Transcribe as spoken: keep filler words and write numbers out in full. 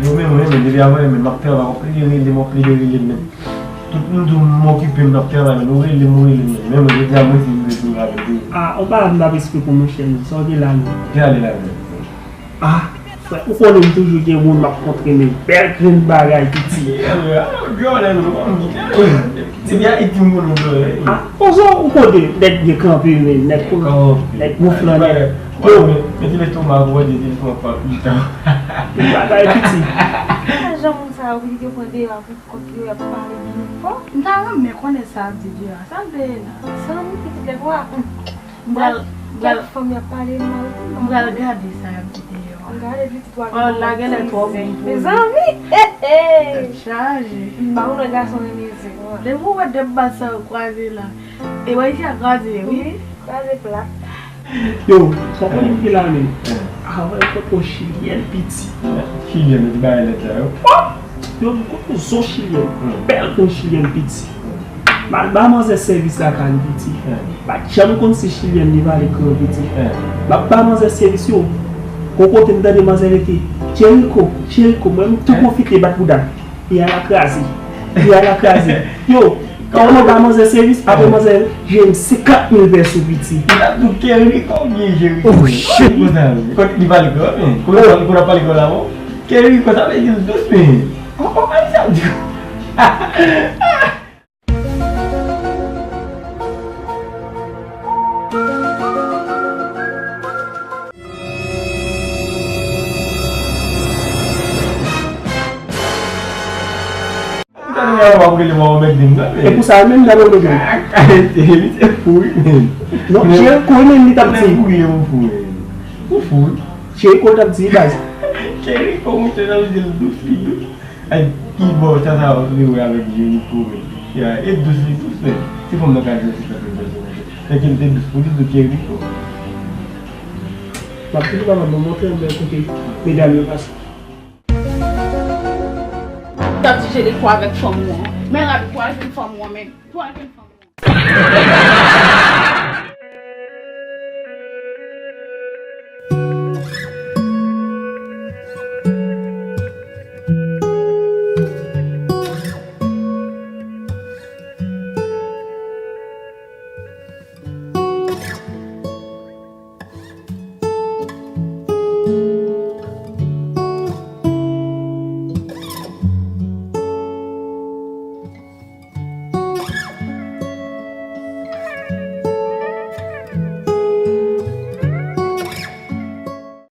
Yo menm, mwen menm, depi avan, men m ap travay, w ap plede rele m, w ap plede rele m, men. Tout moun di w m okipe, m ap travay, men ou rele m, ou rele m, men. Men mwen, jodi a, mwen, se mwen, mwen, mwen, mwen. Ah, ou pa m ap esplike w, monchè, men. Sa w gen la, men? Ki ale la, men? Ah, frè, ou konnen m toujou gen moun m ap kontre, men bèl grenn bagay, piti. Yeah, yeah. Girl, and woman, yeah. Depi Ayiti, m konnen w, eh. Ah, konsa, ou konnen nèg gen kanpe, men, nèg, nèg gwo flanè. Yo. Men ti lestomak, ou wè, ti lestomak pa pita. Bagay piti. Sa jan moun sa yo, ki te pran deyò a pou kont yo, y ap pale byen fò. M ta renmen konnen sa ap di deyò a. Sa l te ye la? Zanmi, pitit lè pou a. M pral, m pral, kèk fanm y ap pale mal. M pral gade sa y ap di deyò a. Gade pitit w ap. Oh, la genlè twò bon pou li. Mezanmi, he, he. Tèt chaje. M pa konnen gason renmen zen. Depi w wè de bat sa yo kwaze la. E wè isi a kwaze, wi. Wi, kwaze plat. Yo, sa konnen ki la menm. Avan yo pot yon chilyèn piti. Chilyèn, yo te bay nèg sa yo. Yo, m konn yon zo chilyèn. Bèl grenn chilyèn piti. M al ba manzè sèvis lakay li piti. M pa t janm konn si chilyèn li pale kreyòl piti. M ap ba manzè sèvis yo. Gon kote m tande manzè rete, Jericho, Jericho, mwen m tou pwofite bat bouda m. Piya la kraze. Piya la kraze. Yo, kòman ba manzè sèvis, apre manzè jwe m senkant mil pèso piti. Li t ap di w Keriko oubyen Jeriko? Oh, shit. Kote li pale kreyòl, men? Kote li pale kreyòl la, bon? Keriko, sa vle di l dous, men. Oh, oh, sa di. Ou tande yon w ap rele mwen yon mèt di m nan, men. E pou sa menm, n ap rele mwen. Li se fou, wi, men. Non, men Jericho menm, li t ap di. Fou, li fou, men. Ou fou, wi. Jericho, li t ap di, baz. Jericho, mwen te nan di l dous, li dous. Ay, ki bò sa, sa li wè avèk Jericho, men. Ya, e dous, li dous, men. Se fanm nan ka di se sa, se sa, se sa. Fè ke l te dous pou li, dous Jericho. M ap toujou pa mwen montre m bèl kote medam yo pase. T ap di Jericho avèk fanm ou an. Men rabi, twazyèm fanm ou an, men twazyèm fanm ou an.